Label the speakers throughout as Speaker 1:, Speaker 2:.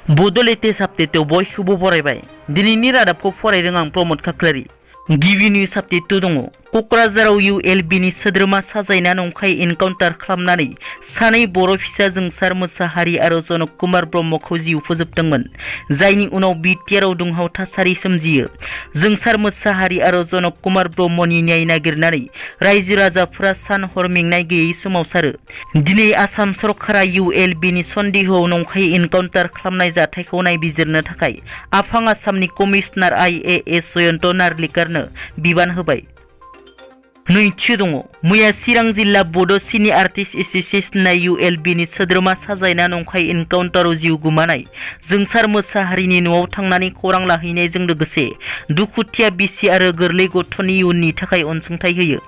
Speaker 1: बड' लेटेस्ट आपडेटआव बयखौबो बरायबाय। दिनैनि रादाबखौ फरायदों आं प्रमद खाख्लारि। गिबि निउज आपडेट दङ। क'क्राझाराव ULBनि सोद्रोमा साजायना नंखाय एनकाउन्टार खालामनानै सानै बर' फिसा जोंसार मोसाहारि आरो जनक कुमार ब्रह्मखौ जिउ फोजोबदोंमोन, जायनि उनाव बिटिआरआव दुंहाव थासारि सोमजियो। जोंसार मोसाहारि आरो जनक कुमार ब्रह्मनि न्याय नागिरनानै रायजो राजाफोरा सान हर मेंनाय गैयै सोमावसारो। दिनै आसाम सरकारा ULBनि सन्देहआव नंखाय एनकाउन्टार खालामनाय जाथायखौ नायबिजिरनो थाखाय आफां आसामनि कमिशनार IAS जयन्त नार्लिकारनो बिबान होबाय। नैथि दङ। मैया चिरां जिल्ला बड' सिनि आर्टिस्ट एस'सिएशनआ ULBनि सोद्रोमा साजायना नंखाय एनकाउन्टाराव जिउ गोमानाय जोंसार मोसाहारिनि न'आव थांनानै खौरां लाहैनायजों लोगोसे दुखुथिया बिसि आरो गोरलै गथ'नि इयुननि थाखाय अनसुंथाइ होयो।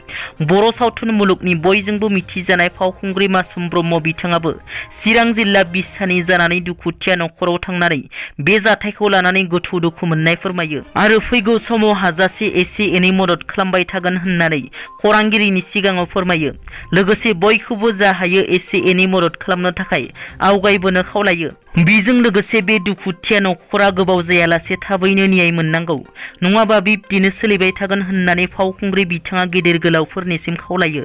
Speaker 1: बर' सावथुन मुलुगनि बयजोंबो मिथिजानाय फावखुंग्रि मासुम ब्रह्म बिथाङाबो चिरां जिल्ला बिसानि जानानै दुखुथिया नखराव थांनानै बे जाथायखौ लानानै गोथौ दुखु मोननाय फोरमायो आरो फैगौ समाव हाजासे एसे एनै मदद खालामबाय थागोन होननानै खौरांगिरिनि सिगाङाव फोरमायो। लोगोसे बयखौबो जा हायो एसे एनै मदद खालामनो थाखाय आवगायबोनो खावलायो। बेजों लोगोसे बे दुखुथिया नखरा गोबाव जायालासे थाबैनो न्याय मोननांगौ, नङाबा बिब्दिनो सोलिबाय थागोन होननानै फावखुंग्रि बिथाङा गेदेर गोलावफोरनिसिम खावलायो।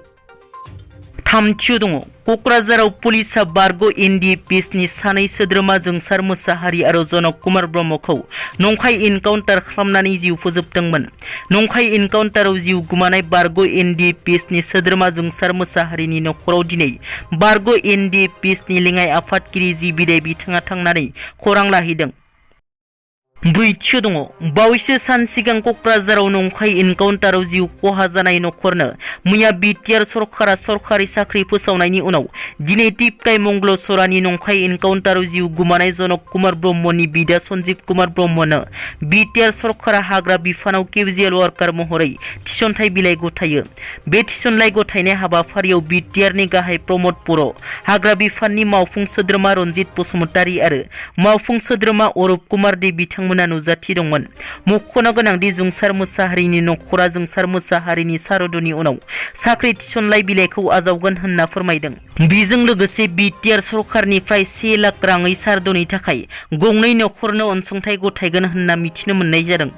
Speaker 1: थामथियाव दङ। क'क्राझाराव पुलिसआ बारग' NDPSनि सानै सोद्रोमा जोंसार मोसाहारि आरो जनक कुमार ब्रह्मखौ नंखाय एनकाउन्टार खालामनानै जिउ फोजोबदोंमोन। नंखाय एनकाउन्टाराव जिउ गोमानाय बारग' NDPSनि सोद्रोमा जोंसार मोसाहारिनि नखराव दिनै बारग' NDPSनि लेङाइ आफादगिरि जि बिदाय बिथाङा थांनानै खौरां लाहैदों। ब्रैथियाव दङ। बावैसो सान सिगां क'क्राझाराव नंखाय एनकाउन्टाराव जिउ खहा जानाय नखरनो मैया बिटिआर सरकारा सरकारि साख्रि फोसावनायनि उनाव दिनै टिपकाय मंगलसरानि नंखाय एनकाउन्टाराव जिउ गोमानाय जनक कुमार ब्रह्मनि बिदा सन्जीब कुमार ब्रह्मनो बिटिआर सरकारा हाग्रा बिफानाव केजुएल वार्कार महरै थिसनथाइ बिलाइ गथायो। बे थिसनलाइ गथायनाय हाबाफारियाव बिटिआरनि गाहाय प्रमद बर', हाग्रा बिफाननि मावफुं सोद्रोमा रनजित बसुमतारि आरो मावफुं सोद्रोमा अरुप कुमार दे बिथांमोना नुजाथि दंमोन। मख'नो गोनांदि जोंसार मोसाहारिनि नखरा जोंसार मोसाहारिनि सारदुनि उनाव साख्रि थिसनलाइ बिलाइखौ आजावगोन होनना फोरमायदों। बेजों लोगोसे बिटिआर सरकारनिफ्राय 1 लाख राङै सारदुनि थाखाय गंनै नखरनो अनसुंथाइ गथायगोन होनना मिथिनो मोननाय जादों।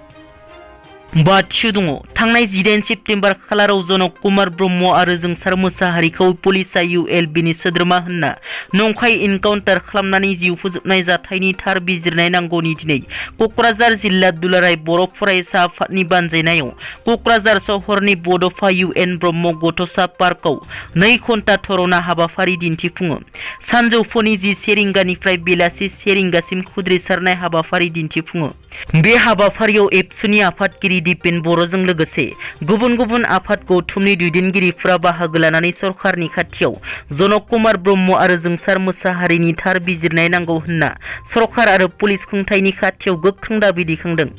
Speaker 1: बाथियाव दङ। थांनाय 18 सेप्तेम्बर खालाराव जनक कुमार ब्रह्म आरो जोंसार मोसाहारिखौ पुलिसआ ULBनि सोद्रोमा होनना नंखाय एनकाउन्टार खालामनानै जिउ फोजोबनाय जाथायनि थार बिजिरनाय नांगौनि दिनै क'क्राझार जिल्ला दुलाराय बर' फरायसा आफादनि बानजायनायाव क'क्राझार सहरनि बड'फा UN ब्रह्म गथ'सा पार्कआव 2 घन्टा थरना हाबाफारि दिन्थिफुङो। सानजौफुनि 10 रिंगानिफ्राय बेलासि 1 रिंगासिम खुद्रिसारनाय हाबाफारि दिन्थिफुङो। बे हाबाफारियाव एबसुनि आफादगिरि दिपेन बर'जों लोगोसे गुबुन गुबुन आफाद गौथुमनि दैदेनगिरिफोरा बाहागो लानानै सरकारनि खाथियाव जनक कुमार ब्रह्म आरो जोंसार मोसाहारिनि थार बिजिरनाय नांगौ होनना सरकार आरो पुलिस खुंथायनि खाथियाव गोख्रों दाबि दैखांदों।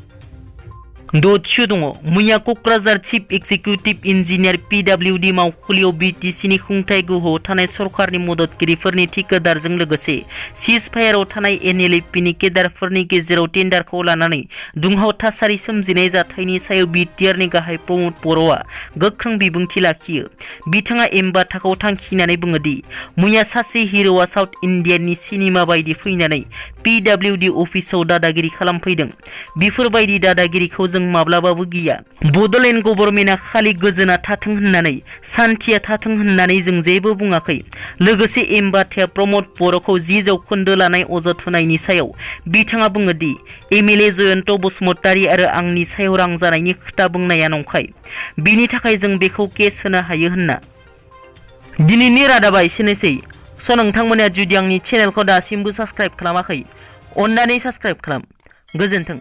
Speaker 1: दथियाव दङ। मैया Kokrajhar chief executive engineer PWD मावखुलियाव BTCनि खुंथाय गोहोआव थानाय सरकारनि मददगिरिफोरनि ठेकेदारजों लोगोसे सिज फायाराव थानाय NLFPनि केडारफोरनि गेजेराव टेन्डारखौ लानानै दुंहाव थासारि सोमजिनाय जाथायनि सायाव बिटिआरनि गाहाय प्रमद बर'आ गोख्रों बिबुंथि लाखियो। बिथाङा एमबाथाखौ थांखिनानै बुङोदि मैया सासे हिर'आ साउथ इन्डियाननि सिनेमा बायदि फैनानै PWD अफिसाव दादागिरि खालामफैदों। बेफोरबायदि दादागिरिखौ जों माब्लाबाबो गिया। बड'लेण्ड गभर्नमेन्टआ खालि गोजोना थाथों होननानै, सान्थिया थाथों होननानै जों जेबो बुङाखै। लोगोसे एमबाथाया प्रमद बर'खौ 10% लानाय अजद होनायनि सायाव बिथाङा बुङोदि MLA जयन्त बसुमतारि आरो आंनि सायाव रां जानायनि खोथा बुंनाया नंखाय। बिनि थाखाय जों बेखौ केस होनो हायो होनना। दिनैनि रादाबा एसेनोसै। नोंथांमोना जुदि आंनि चेनेलखौ दासिमबो साबस्क्राइब खालामाखै, अन्नानै साबस्क्राइब खालाम। गोजोन्थों।